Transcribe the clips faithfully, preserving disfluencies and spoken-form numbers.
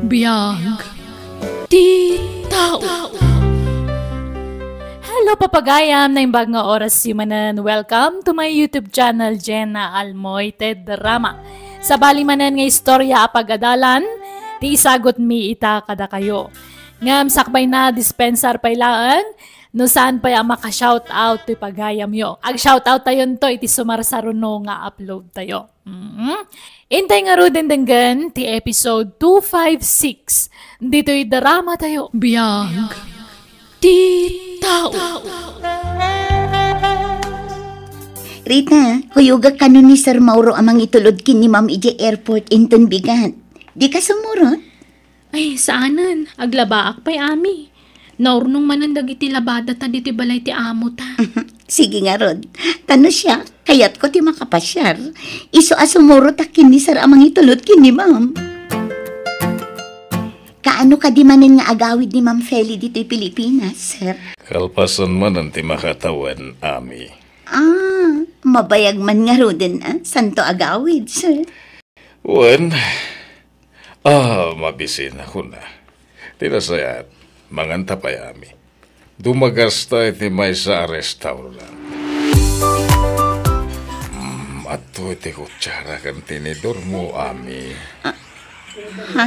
Biag ti tao. Hello, papagayam! Naimbag nga oras manen. Welcome to my YouTube channel, Jenna Almoite Drama. Sabali manen nga istorya a pagadalan, ti isagutmi ita kadakayo. Ngem sakbay na, dispensar pay laeng, no saan pay a maka-shout out ti pagayamyo. Ag-shout out tayonto iti sumarsaruno nga upload tayo. Mhm. Intay ngaruden denggen ti episode two five six ditoy drama tayo. Biag ti tao. Rita, huyogak kano ni Sir Mauro a mangitulod ken ni Ma'am idiay airport inton bigat. Dika sumurot? Ay, saanen. Aglabaak pay, Ami. Naurnong manen dagiti labadata ditoy balay ti amota. Sige ngarud. Ta no siak, kayatko ti makapasiar. Isu a sumurotak ken ni Sir a mangitulod ken ni Ma'am. Kaano kadi manen nga agawid ni Ma'am Feli ditoy Pilipinas, Sir? Kalpasan manen ti makatawen, Ami. Ah, mabayag man ngaruden a santo agawid, Sir. Wen, ah, mabisina kuna. Ti nasayaat, manganta pay, Ami. Dumagasta iti maysa a restaurant. Mm, adtoy ti kutsara ken tinidormo, Ami. Ah, ha?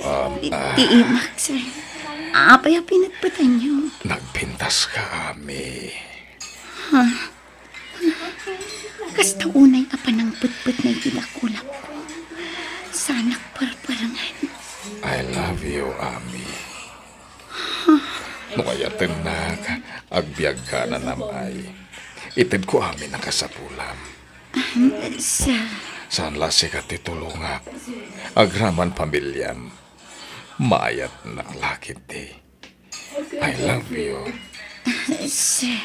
Um, ti, ah. Ti imak, Sir. Apay a pinatpatanyo? Nagpintaska, Ami. Ha? Kasta unay a panangpetpetna iti dakulapko. Saanak perperengen. I love you, Ami. No ayatennak, agbiagka a nanam-ay. Itedko amin a kasapulam. Ahem, sa- Saan la sika ti tulongak. Agraman pamiliam. Maayatnak la ketdi. I love you. Sir.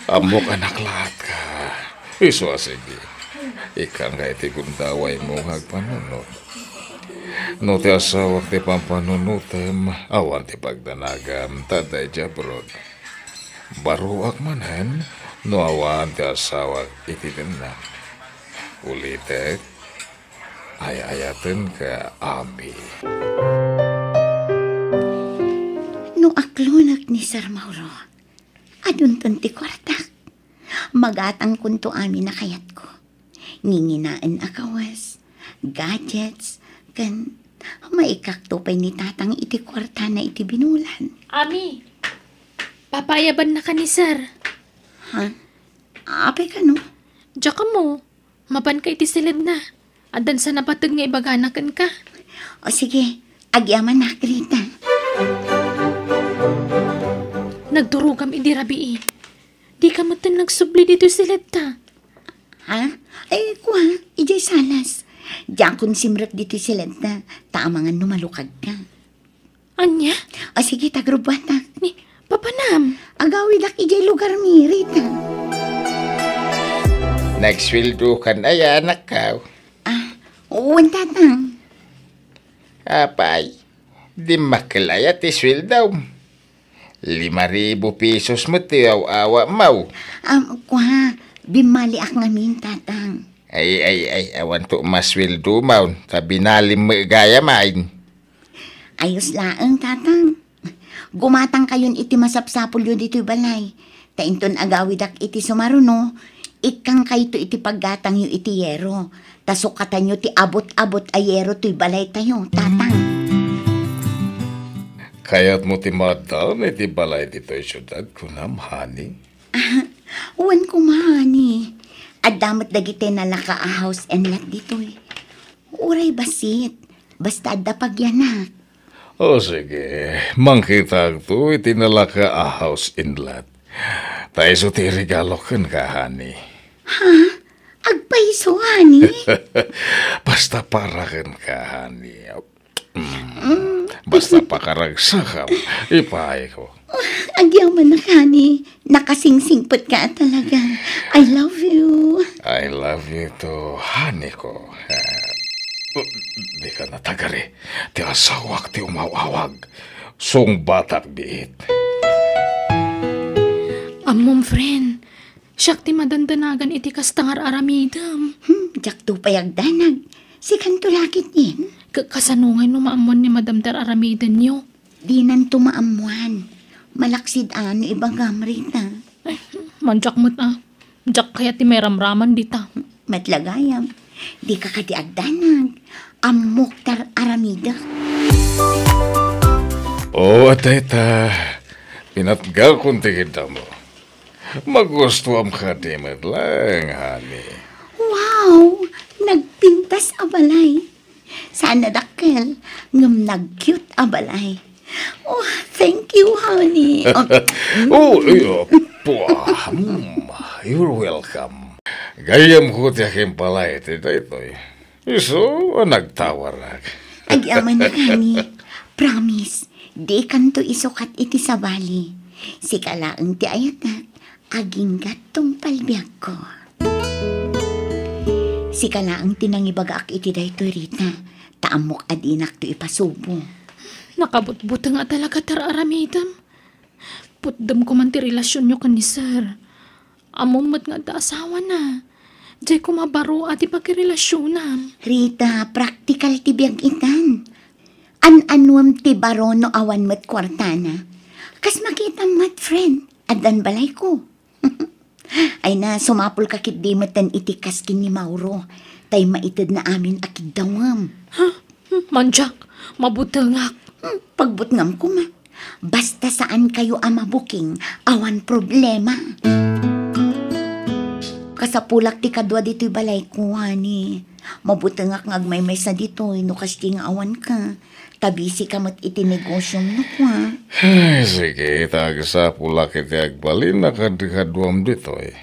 Ammok a naklaatka. Isu a sige. Ikkanka iti gundawaymo nga agpanunot. No ti asawak ti pampanunotem, awan ti pagdanagam, ta adda idiay abroad. Baruak manen no awan ti asawak iti dennak. Ulitek, ay-ayatenka, Ami. No aklonek ni Sir Mauro, adunton ti kuartak. Magatangkonto amin a kayatko. Nginginaen a kawes, gadgets, ken maikakto pay ni Tatang iti kuartana iti binulan. Ami, papaayabannaka ni Sir. Ha? Apay kano? Diak ammo. Mapanka iti siledna. Addan sa napateg nga ibagana kenka. O sige, agyamanak, Rita. Nagturogam idi rabii. Dika metten nagsubli ditoy siledta. Ha? Ay, kua, idiay salas. Diakon simrek ditoy siledta, ta amangan no malukagka. Ania? O sige, ta agrubbuatak. Ni, papanam? Agawidak idiay lugarmi, Rita. Nagsueldokan aya, anakko? Ah, wen, Tatang. Apay, dimmakkel aya ti sueldom? Lima ribu pesos met ti aw-awatmo. Am, kua, bimmaliak ngamin, Tatang. Ay, ay, ay, awanto masueldomon, ta binalim met gayam. Ayos laeng, Tatang. Gumatangkayon iti masapsapulyo ditoy balay. Ta inton agawidak iti sumaruno, ikkankayto iti paggatangyo iti yero. Ta sukatanyo ti abut-abut a yero toy balaytayo, Tatang. Kayatmo ti maaddaem iti balay ditoy siudad, kunam, honey? Ah, wen koma, honey. Adda met dagiti nalaka a house and lot ditoy. Uray bassit, basta adda pagyanak. O sige, mangkitakto iti nalaka a house and lot. Ta isu ti regalo kenka, honey. Ha? Agpayso, honey? Basta para kenka, honey. Mm. Basta pakaragsakam, ipaayko. Agyamanak, honey. Nakasingsingpetka talaga. I love you. I love you too, honey ko. Ah, dika natagari. Ti asawak ti umaw-awag. Sungbatak biit. Ammom, friend. Siak ti madandanagan iti kasta nga ar-aramidem. Hmm, diakto pay agdanag. Sikanto la ketdin? Ka-, kasano ngay no maammoan ni Madam ti ar-aramidenyo? Dinanto maammoan. Malaksid a no ibagam, Rita. Ay, madiak met a. Diak kayat ti mairamraman dita. Met la gayam. Dika kadi agdanag. Ammok ti ar-aramidek. O, dayta. Pinatgakon ti kiddamo. Magustuam kadi met laeng, honey. Wow! Nagpintas a balay. Saan a dakkel, ngem nag-cute a balay. Oh, thank you, honey. Oh, oh, ay, ah, pua, hmm, you're welcome. Gayyemko ti akimpalay iti daytoy. Isu a nagtawarak. Agyamanak, honey. Promise, dikanto isukat iti sabali. Sika laeng ti ayatek, agingga't tungpal biagko. Sika laeng ti nangibagaak iti daytoy, Rita, ta ammok a dinakto ipasubo. Nakabutbuteng a talaga ti ar-aramidem. Putdem koman ti relasionyo ken ni Sir. Ammom met nga adda asawana. Diay koma baro a ti pakirelasionam. Rita, praktikal ti biag itan. An-anuem ti baro no awan met kuartana. Kas makitam met, friend, addan balayko. Ay na, sumapulka ketdi metten iti kas ken ni Mauro, tay maitedna amin a kiddawem. Ha? Hmm, manjak, mabutengak. Hmm, pagbutngam koma. Basta saan kayo a mabuking, awan problema. Kasapulak ti kadua ditoy balayko, honey. Mabutengak nga agmaymaysa ditoy no kasdi nga awanka. Ta busy ka met iti negosiom no kua. Ay, sige, ta agsapulak iti agbalin a kadkaduam ditoy.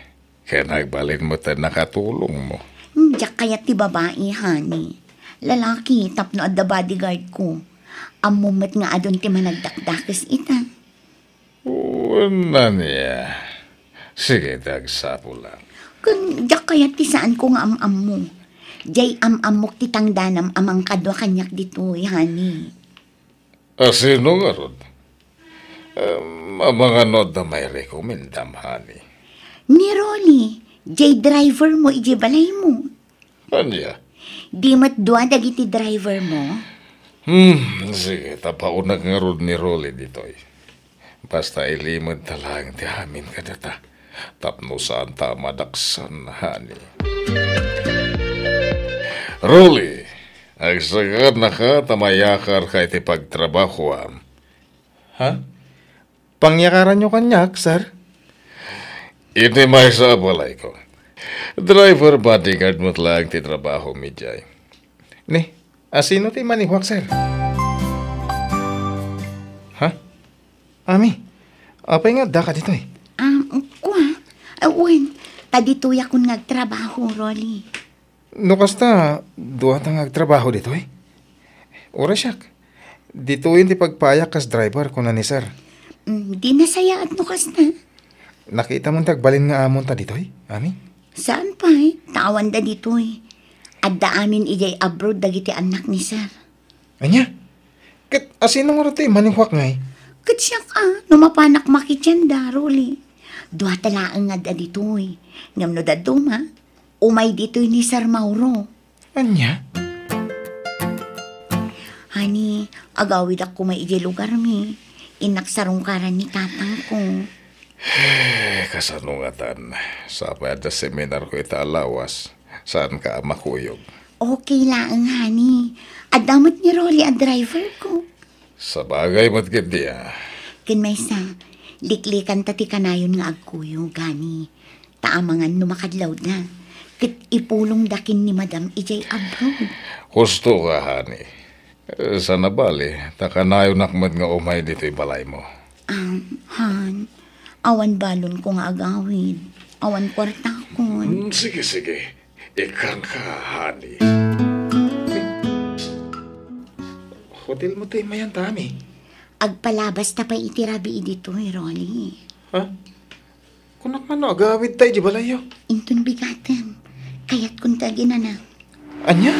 Ken agbalin met a nakatulongmo. Hmm, diak kayat ti babai, honey. Lalaki, tapno adda bodyguard ko. Ammom met nga adun ti managdakdakes ita. Wen ania. Sige, ti agsapulak. Ken diak kayat ti saanko nga am-ammo. Diay am-ammok ti tangdanam a mangkadua kaniak ditoy, honey. A sino ngarud? Em, amangan no adda mairekomendam, honey. Ni Rolly, diay driver mo idiay balaymo. Ania? Di met dua dagiti driver mo? Hmm, sige, tapaonak ngarud ni Rolly ditoy. Basta ilimed ta laeng ti amin kadata. Tapno saan ta madaksan, honey. Rolly, agsagannaka ta mayakarka iti pagtrabahoam. Ha? Pangyakaranyo kaniak, sir? Iti maysa a balayko. Driver bodyguard met laeng ti trabaho mi diay. Ni, a sino ti manihuak, sir? Ha? Ami, apay nga addaka ditoy? Ah, kua? Ah, wen, ta ditoyakon nga agtrabaho, Rolly. No kasta, duata nga agtrabaho ditoy? Uray siak. Ditoyen ti pagpayak kas driver, kuna ni sir. Mm, di nasayaat no kasta. Nakitam ti agbalin nga amonta ditoy, Ami? Saan pay, ta awanda ditoy. Adda amin idiay abroad dagiti annak ni sir. Ania? Ket a sino ngarud ti manihuak ngay? Ket siak a, no mapanak makidianda, Rolly. Duata laeng nga adda ditoy. Ngem no dadduma, umay ditoy ni Sir Mauro. Ania? Honey, agawidak koma idiay lugarmi. Innak sarungkaran ni tatangko. Eh, kasano ngatan? Sapay adda seminarko ita a lawas. Saanka a makuyog? Okay laeng, honey. Adda met ni Rolly a driver ko. Sabagay met ketdi a. Ken maysa, liklikanta ti kanayon nga agkuyog, honey. Ta amangan no makadlawda. Ket ipulongda ken ni Madam idiay abroad. Husto ka, honey. Eh, saan a bale, ta kanayonak met nga umay ditoy balaymo. Um, han, awan balonko nga agawid. Awan kuartakon. Mm, sige, sige. Ikkanka, honey. Hotel mo ti imayan ta, Ami? Agpalabas ta pay iti rabii ditoy, Rolly. Ha? Kunak man no agawid ta iti balayyo. Inton bigatem, kayatkon ti aginana. Ania?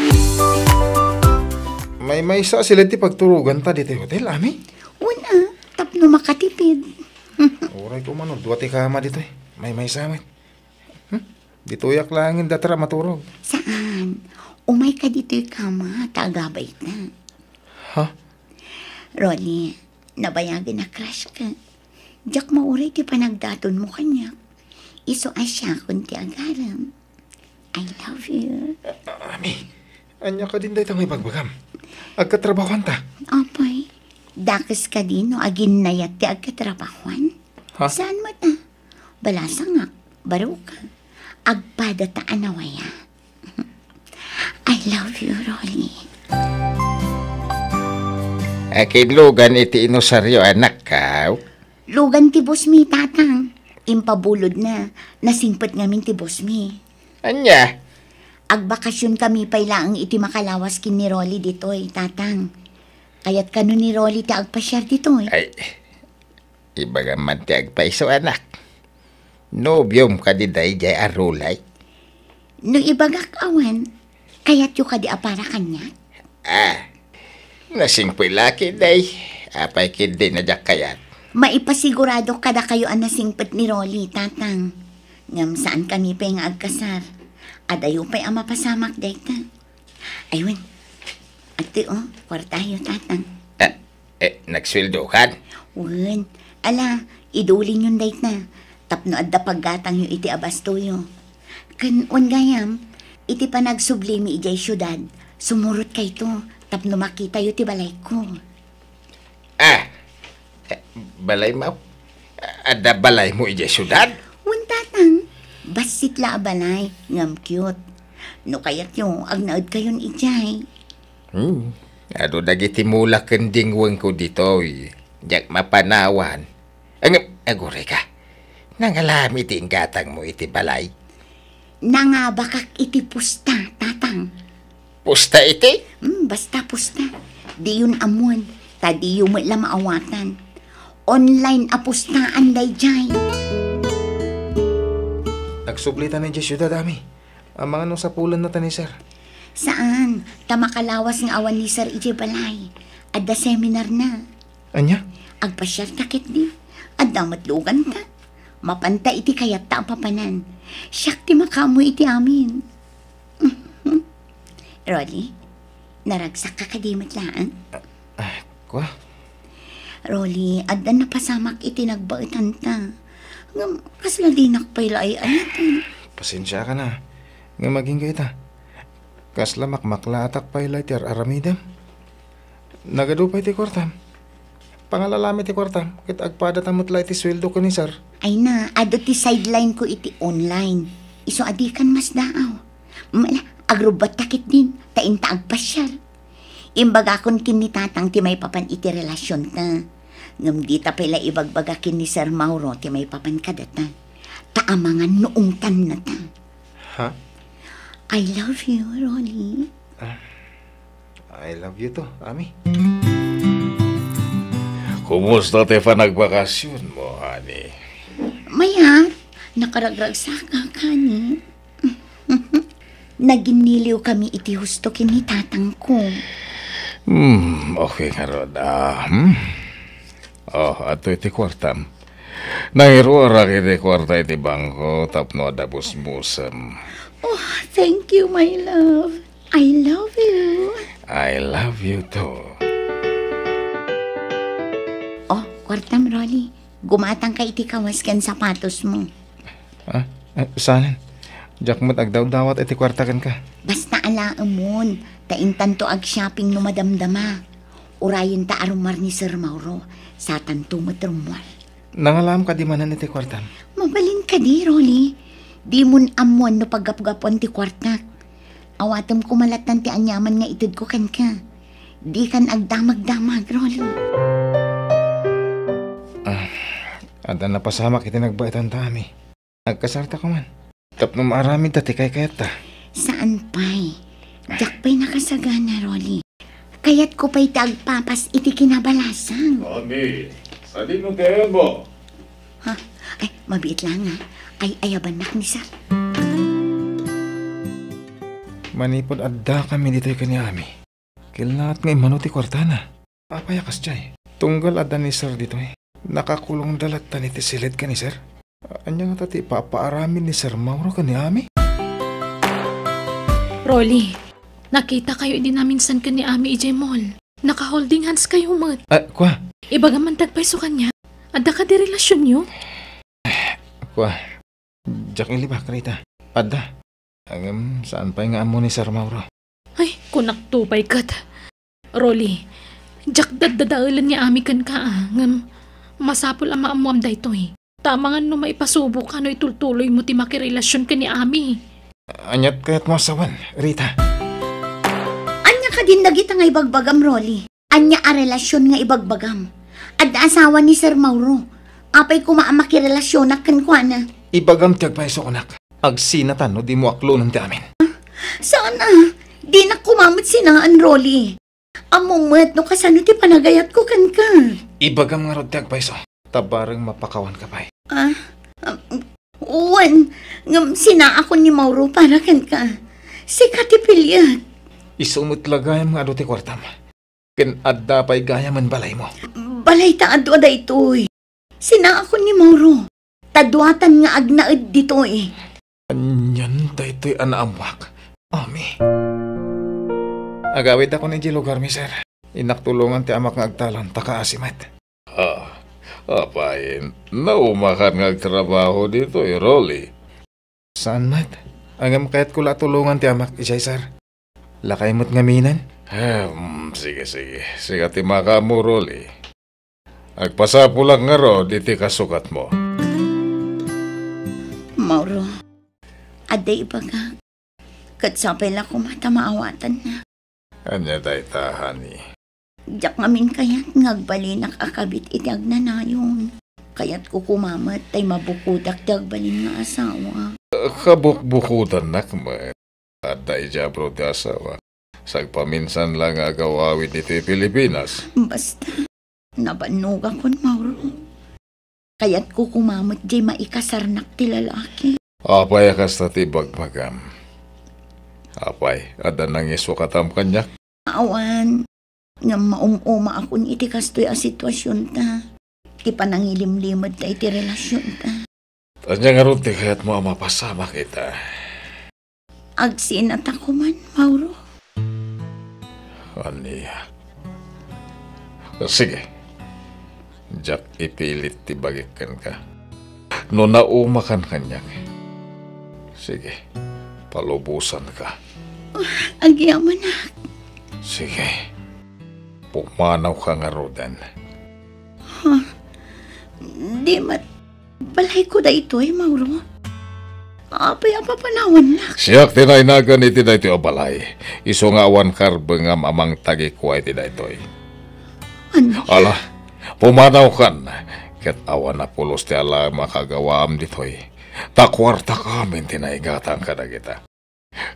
Maymaysa a siled ti pagturoganta ditoy hotel, Ami? Wen a, tapno makatipid. Uray koma no dua ti kama ditoy. Maymaysa met. Hmm? Ditoyak laeng inda ta maturog. Saan? Umayka ditoy kama, ta agabayta. Ha? Rolly, nabayagen a crush ka. Diak mauray ti panagdatonmo kaniak. Isu a siakon ti agarem. I love you. Ami, ania kadin dayta nga ibagbagam? Agkatrabahuanta? Apay, dakes kadi no aginnayat ti agkatrabahuan? Ha? Saan met a? Balasangak, baro ka. Agpadata a nawaya. I love you, Rolly. Akin lugan iti inusaryo, anak, kaw? Lugan ti boss mi, Tatang. Impabulod na, nasingpet ngamin ti boss mi. Ania? Agbakasyon kami pay laeng iti makalawas ken ni Rolly ditoy, Tatang. Kayat kano ni Rolly ti agpasiar ditoy? Ay, ibagam man ti agpayso, anak. Nobiom kadi daydiay a Rolly? No ibagak awan, kayatyo kadi a para kaniak? Ah, nasingpet la ketdi. Apay ketdi no diak kayat? Maipasigurado kadakayo a nasingpet ni Rolly, Tatang. Ngem saan kami pay nga agkasar. Adayo pay a mapasamak dayta. Ay, wen. Adtoy, o, kuartayo, Tatang. Eh, eh, nagsueldokan? Wen. Ala, idulinyon dayta. Tapno adda paggatangyo iti abastoyo. Ken wen gayam, iti panagsublimi idiay siudad, sumurotkayto tapno makitayo ti balayko. Ah, eh, balaymo? Adda balaymo idiay siudad? Wen, Tatang. Bassit la a balay, ngem cute. No kayatyo, agnaedkayon idiay. Hmm. Adu dagiti mula ken dingwengko ditoy. Diak mapanawan. Ngem, aguray ka. Nangalam iti inggatangmo iti balay? Nangabakak iti pusta, Tatang. Pusta iti? Hmm, basta pusta. Diyon ammoen, ta diyo met la maawatan. Online a pustaan daydiay. Nagsublita idiay siudad, Ami. Amangan no sapulennata ni Sir. Saan, ta makalawas nga awan ni Sir idiay balay. Adda seminarna. Ania? Agpasiarta ketdi. Adda met luganta. Mapanta iti kayatta a papanan. Siak ti makaammo iti amin. Rolly, naragsakka kadi met laeng? Ah, kua? Rolly, adda napasamak iti nagbaetanta. Ngem, kasla dinak pay la ay-ayaten. Pasensiakan a. Ngem agingga ita. Kasla makmaklaatak pay la iti ar-aramidem. Nagadu pay ti kuartam. Pangalalam iti kuartam, ket agpadata met la iti sueldo ken ni Sir. Ay na, adu ti sideline ko iti online. Isu a dikan masdaaw. Mala, agrubbatta ketdin, ta inta agpasiar. Imbagakon ken ni Tatang ti maipapan iti relasionta. Ngem dita pay la ibagbaga ken ni Sir Mauro ti maipapan kadata. Ta amangan no ungtannata. Ha? I love you, Rolly. Ah, I love you too, Ami. Kumusta ti panagbakasionmo, honey? Mayat, nakaragragsakak, honey. Naginniliw kami iti husto ken ni tatangko. Hmm, okay ngarud. Ah, hmm? Oh, adtoy ti kuartam. Nangiruarak iti kuarta iti bangko tapno adda busbusem. Oh, thank you, my love. I love you. I love you too. Oh, kuartam, Rolly. Gumatangka iti kawas ken sapatosmo. Ah, eh, saanen? Diak met agdawdawat iti kuarta kenka. Basta alaemon, ta intanto ag-shopping no madamdama. Urayenta a rummuar ni Sir Mauro, satanto met rummuar. Nangalam kadi manen iti kuartam? Mabalin kadi, Rolly? Dimon ammoan no paggapgapuan ti kuartak. Awatem koma lattan ti aniaman nga itedko kenka. Dikan agdamagdamag, Rolly. Ah, adda napasamak iti nagbaetanta, Ami. Nagkasarta koman. Tapno maaramidta ti kaykayatta. Saan pay. Diak pay nakasagana, Rolly. Kayatko pay ti agpapas iti kinabalasang. Ami, sadino ti ayanmo? Ha? Ay, mabiit laeng a. Ay-ayabannak ni Sir. Manipud addakami ditoy ken ni Ami, kelnaet nga immano ti kuartana. Apay a kasdiay? Tunggal adda ni Sir ditoy, nakakulongda lattan iti siled ken ni Sir? Ania ngata ti ipapaaramid ni Sir Mauro ken ni Ami? Rolly, Nakitakayo idi naminsan ken ni Ami idiay mall. Naka-holding hands kayo met. Ah, kua. Ibagam man ti agpayso kaniak. Adda kadi relasionyo? Kua. Diak ilibak, Rita. Adda. Ngem saan pay nga ammo ni Sir Mauro? Ay, kunakto pay ket. Rolly, diak daddadaelen ni Ami kenka, a, ngem masapul a maammoam daytoy. Ta amangan no maipasuboka no itultuloymo ti makirelasion ken ni Ami. Aniat kayatmo a sawen, Rita? Ania kadin dagita nga ibagbagam, Rolly? Ania a relasion nga ibagbagam? Adda asawa ni Sir Mauro. Apay koma a makirelasionak kenkuana? Ibagam ti agpayso, anak. Agsinatan no dimo aklonen ti amin. Saan a? Dinak koma met sinaan, Rolly. Ammom met no kasano ti panagayatko kenka. Ibagam ngarud ti agpayso. Ta bareng mapakawanka pay. Ah, um, wen, ngem sinaakon ni Mauro para kenka. Sika ti piliek. Isu met la gayam nga adu ti kuartam. Ken adda pay gayamen balaymo. Balay ta adu a daytoy. Sinaakon ni Mauro. Ta duatan nga agnaed ditoy. Anian daytoy a naammoak, Ami? Agawidakon idiay lugarmi, sir. Innak tulongan ti amak nga agtalon, ta kaasi met. Ah, apay, naumakan nga agtrabaho ditoy, Rolly? Saan met. Ngem kayatko la a tulongan ti amak idiay, sir. Lakay met ngamin? Em, sige, sige. Sika ti makaammo, Rolly. Agpasapulak ngarud iti kasukatmo. Mauro, adda ibagak. Ket sapay la koma ta maawatannak. Ania dayta, honey? Diak ngamin kayat nga agbalinak a kabit iti agnanayon. Kayatko koma met tay mabukodak ti agbalin nga asawa. Kabukbukodannak met. Adda idiay abroad ti asawa. Sagpaminsan la nga agawawid ditoy Pilipinas. Basta, nabannogakon, Mauro. Kayatko koma met diay maikasarnak ti lalaki. Apay a kasta ti ibagbagam? Apay, adda nangisukatam kaniak? Awan, ngem maum-umaakon iti kastoy a situasionta. Ti panangilimlimedta iti relasionta. Ania ngarud ti kayatmo a mapasamak ita? Agsinata koman, Mauro. Ania? Sige. Diak ipilit ti bagik kenka. No naumakan kaniak, sige, palubosanka. Agyamanak. Sige. Pumanawka ngaruden. Ha? Di met balayko daytoy, Mauro. Apay a papanawannak? Siak ti nainagan iti daytoy a balay. Isu nga awan karbengam a mangtagikua iti daytoy. Ania? Ala, pumanawkan. Ket awan a pulos ti alaem a kagawaam ditoy. Ta kuartakamin ti naigatang kadagita.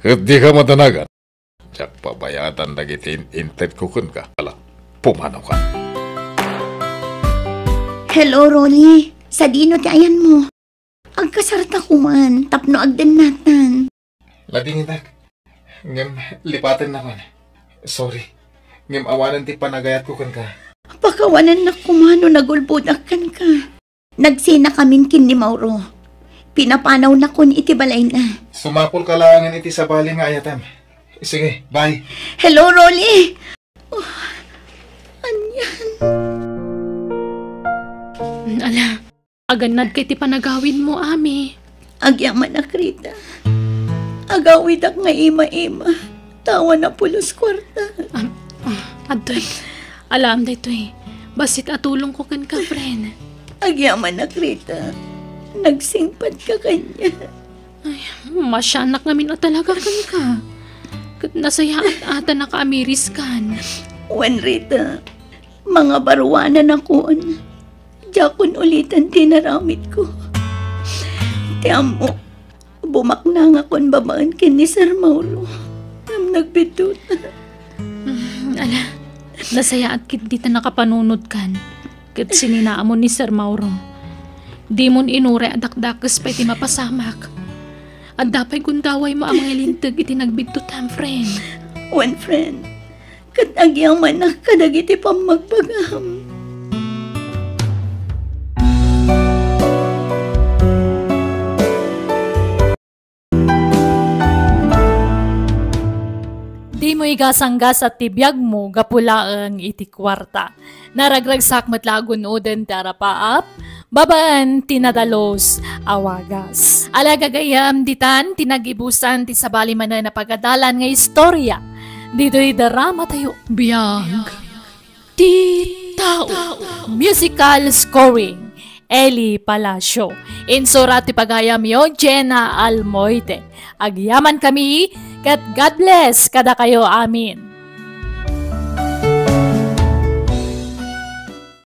Ket dika madanagan. Diak pabayadan dagiti in-, intedko kenka. Ala, pumanawkan. Hello, Rolly. Sadino ti ayanmo? Agkasarta koman tapno agdennatan. Ladingitak. Ngem lipatennakon. Sorry. Ngem awanen ti panagayatko kenka. Pakawanennak koma no nagulbodak kenka. Nagsinakamin ken ni Mauro. Pinapanawnakon iti balayna. Sumapulka laengen iti sabali nga ayatem. Sige, bye. Hello, Rolly. Oh, anian? Ala, agannadka iti panagawidmo, Ami. Agyamanak, Rita. Agawidak nga ima-ima. Awan a pulos kuarta. Am-, ah, adtoy. Alaem daytoy. Bassit a tulongko kenka, friend. Agyamanak, Rita. Nagsingpadka kaniak. Ay, masianak ngamin a talaga kenka. Ket nasayaat-atan a kaamiriskan. Wen, Rita, mangabaruananakon. Diakon uliten ti inaramidko. Ti ammok, bumaknangakon babaen ken ni Sir Mauro. Ngem nagbiddut. Mm, ala, nasayaat ketdi ta nakapanunotkan. Ket sininaamon ni Sir Mauro. Dimon inuray a dakdakes pay ti mapasamak. Adda pay gundawaymo a mangilinteg iti nagbiddutam, friend. Wen, friend. Ket agyamanak kadagiti pammagbagam. Di Migasanggasat ti biagmo gapu laeng iti kuarta. Naragragsak met la a gun-oden ti arapaap, babaen ti nadalus a wagas. Ala gagayyem, ditan ti nagibusan ti sabali manen a pagadalan nga istorya. Ditoy drama tayo. Biag ti tao. Musical scoring, Eli Palacio. Insurat ti pagayamyo, Jenna Almoite. Agyaman kami, ket God bless kadakayo amin.